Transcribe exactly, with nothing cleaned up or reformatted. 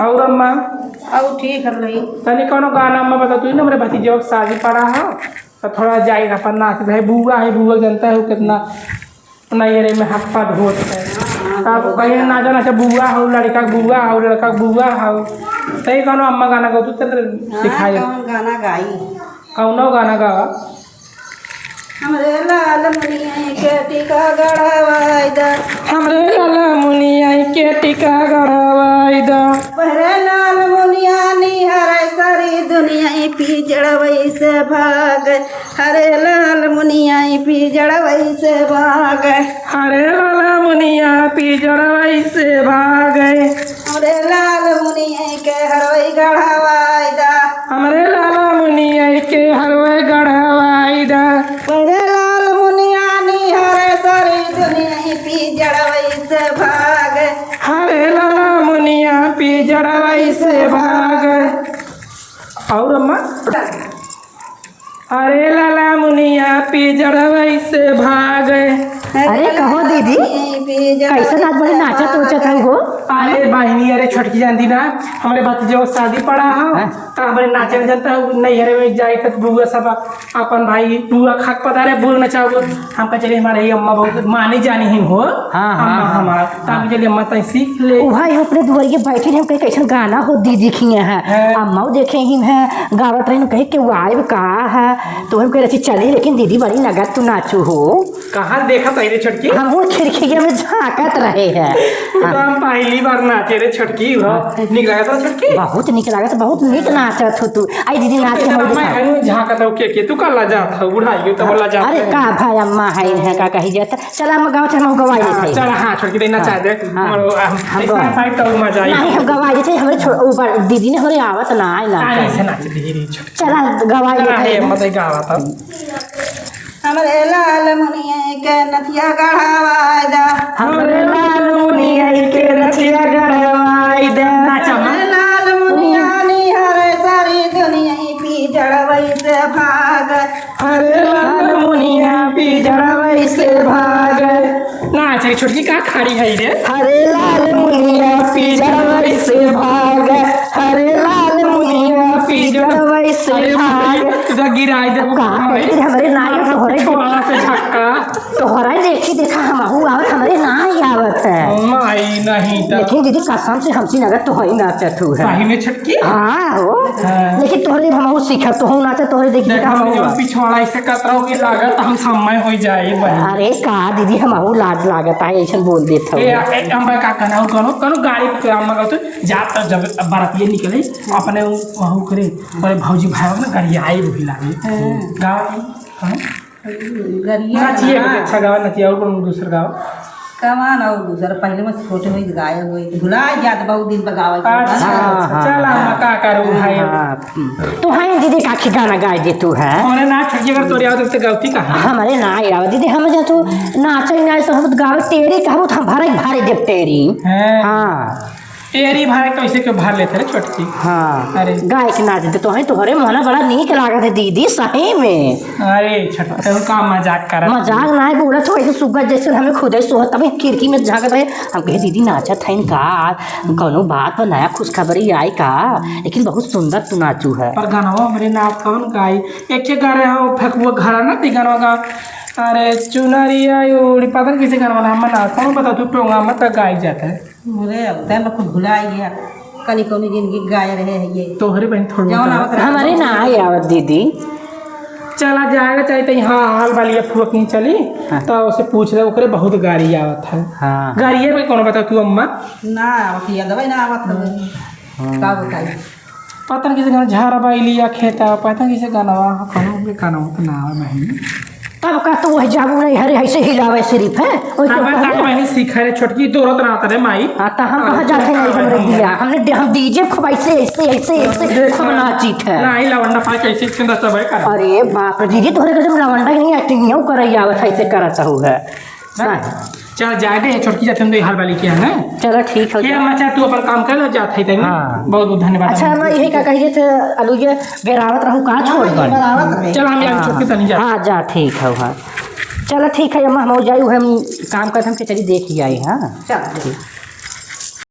और अम्मा? और ठीक है भाई। तनी कौनो गाना अम्मा बता, तू ना हमरे भतीजे के शादी पड़ा है, तो थोड़ा जाई अपन नाच भाई, बुआ है, बुआ जनता है कितना नैहरे में हाथ पाथ होत है। हाँ, तब कहिए नाचा नाचा बुआ हो, लड़का के बुआ हो, लड़का के बुआ हो, तई कौनो अम्मा गाना गाओ तू, तब हाँ, सिखाई। कौन गाना गाई? कौनो गाना गावा। हमरे लाल मुनिया के टीका गढ़वाई दा। हमरे लाल मुनिया के टीका गढ़वाई दा। पहरे लाल मुनिया निहरे सारी दुनिया ई पीजड़वई से भाग। हरे लाल मुनिया ई पीजड़वई से भाग। हरे लाल मुनिया पीजड़वई से भाग। हमरे लाल मुनिया के हरवई गढ़वाई दा। हमरे लाल मुनिया के हरवे गढ़वाई दा। हमरे लाल मुनिया निहरे सारी दुनिया ई पीजड़वई से भाग। हरे लाल मुनिया पीजड़वई से भाग। और अम्मा? अरे लाला मुनिया पीजड़वई से भाग। अरे कहो दीदी, कैसे नाच बड़ी नाचत उचत है हो? अरे बहिनी, अरे छोटकी जानती ना, हमरे भतीजे के शादी पड़ा है, हाँ। तो हमरे नाचे में जनता है, नैहरे में जाए तो बुआ सब अपन भाई बुआ खाक पता रहे, बुआ नचाओ, हम कह चले हमारे ये अम्मा बहुत मानी जानी ही हो, हाँ, अम्मा हाँ, हाँ। हमार, तब हाँ। चलिए अम्मा तई सीख ले। उहाँ ही अपने दुआरिये बैठी रहे, हम कहे कैसन गाना हो दीदी खिए हैं, हाँ। अम्मा देखे ही हैं, गावत रही, कहे के वाइब का है, तो हम कह रहे चली, लेकिन दीदी बड़ी नगद तू नाचू हो। कहाँ देखत है रे छोटकी? हम वो खिड़किया में झांकत रहे हैं। तो हम पहली बार नाचे रे छोटकी हो। हाँ। निक लागत है छोटकी? बहुत निक लागत, बहुत निक नाचत हो तू। आई दीदी नाच के हम देखा। झांकत हो के, के तू का लजात हो, बुढ़ाई हो तो लजात हो। अरे का भाई अम्मा है इन्हें का कही जाता। चला हम गाँव से हम गवाई हाँ, देते हैं। चला हाँ छोटकी दे नचा दे। हाँ। और हम हम ऐसा गवाई। फाइट तो मजा आई। नहीं हम गवाई देते हैं, हमरे छो-, ऊपर दीदी ने हमरे आवत ना आए ना। नहीं से नाच दीदी छोटकी। चला गवाई चला, देते हे, हैं। मत गावा तब। हमरे लाल मुनिया के नथिया गढ़वाई दा। हमरे लाल मुनिया के नथिया गढ़वाई दा। नाचा माँ। हमरे लाल मुनिया निहरे सारी दुनिया ई पीजड़वई से भाग। हरे लाल मुनिया पीजड़वई से भाग। नाच रे छोटकी का खड़ी है रे? हरे लाल मुनिया पीजड़वई से भाग। हरे लाल मुनिया पीजड़वई से अरे भाग। भाई, तू तो गिराई दे। अब कहाँ पे गिरे? हमरे नाई तो हो रहे। छोड़ा से झक्का। तोहरा देखी देखा हमहू आवत, हमरे नाई आवत है। माई नहीं तो। लेकिन दीदी कसम से हमसे नगद तो ही नाचत हु है। सही में छोटकी? हाँ हो। हाँ। लेकिन तोहरे हमहू सीखब, तोहू नाचत, तोहरे देखी देखा देखा हम हमहू जब आवत। पिछवाड़ा ऐसे कतराओ के लागत हम समय हो जाए बहिन। अरे का दीदी हमहू लाज लागत है, ऐसन बोल देत हो। ए, ए, हम का कहना हो, कौनो, कौनो गाड़ी पे हम कहते जात तो जब बरातिये निकले, अपने वहू करे, अरे भौजी भाई ना गाड़ी आई भी लागे। हाँ। गाँव में, हाँ? गरिया नाचिए ना। अच्छा गावा, नाचिए, और कौन दूसर गावा? कमान और दूसर, पहले में छोटे होई गाए होई, भुला जात बहुत दिन पर गावे के अच्छा, होता। अच्छा, हाँ, चला, हाँ, हम का करूँ भाई? हाँ, हम्म। तो है दीदी, काखी गाना गाए दे तू है। हमरे ना छोटकी अगर तोरे आवत तो गलती कहाँ? हमरे ना आवे दीदी, हम जब तू नाचे ना तो हम गावे तेरी कहबो तो हम भरे भरे देब तेरी। हैं? हाँ। तेरी भाई कैसे के भार लेते रे छोटकी? हाँ। अरे। गाय के नाच दे तो है, तोहरे मोहना बड़ा नीक लागत है दीदी, सही में। अरे छोटकी, तू का मजाक करत? मजाक ना है, बोलत हो ऐसे सुग्गा जैसे हमें खुदे सोहत, तब खिड़की में झांकत रहे। हम कहे, "दीदी नाचत है इनका, कौनो बात पर नया खुशखबरी आई का?" लेकिन बहुत सुंदर तू नाचू है। पर गानवा हमरे ना कौन गाई? एक के गा रहे हो, फेंकुआ घरा ना ती गानवा गा। अरे चुनरिया उड़ी, पता नहीं कैसे गानवा ना, हम ना, कौन बता तू टोंगा मत गाई जाता है। अरे, अब तैं लोग को भुला गया। कनी कौनी जिंदगी गाए रहे हैं ये। तोहरे बहन थोड़ी जौन बता। आवत रहे। हमारे ना आए आवत दीदी। चला जाएगा चाहे तो यहाँ हाल वाली फुआ कहीं चली, हाँ। तो उसे पूछ ले, ओकरे बहुत गाड़ी आवत है। हाँ। गाड़िए में कौन बता तू अम्मा? ना आवत है, दवाई ना आवत है। हाँ। का बताई? पता नहीं किसे गाना झारा बाई लिया खेता, पता नहीं किसे गाना वहाँ, कौनो भी गाना हो तो ना आवे बहन। तब का तू वही जाबू नहीं, हरे ऐसे हिलावे सिर्फ है, ओए तो तब का कहूँ। बहन सीखा रे छोटकी, दौड़त रहत रे माई। हाँ, तो हम अरे कहाँ जाते छोटका नहीं, हमरे भाई। दिया, हमने डे-, हम डीजे खूब ऐसे, ऐसे, ऐसे, ऐसे देख खूब ना। नाचित है। ना, ई लवंडा पाई कैसे छिंदा सब है कर। अरे बाप रे, दीदी तोहरे के जब लवंडा की नहीं एक्टिंग, यूं करे आवत है, ऐसे करत हूँ है। ना। ना। चल जाए दे, छोटकी जाते हम तो हाल वाली किया है ना। चलो ठीक हो के गया। हम अच्छा तू अपन काम कर लो, जात है तनी। हाँ। बहुत बहुत धन्यवाद। अच्छा, हम यही का कहिए थे, अलुइया बेरावत रहू का छोड़ हाँ, दो। बेरावत रहे। चल हम यहाँ हाँ। छोटकी तनी जा। हाँ, जा ठीक है, हाँ। चलो ठीक है, हम, हम हो जाए, हम काम करते हम के चली देख ही आए, हाँ। चल। ठीक।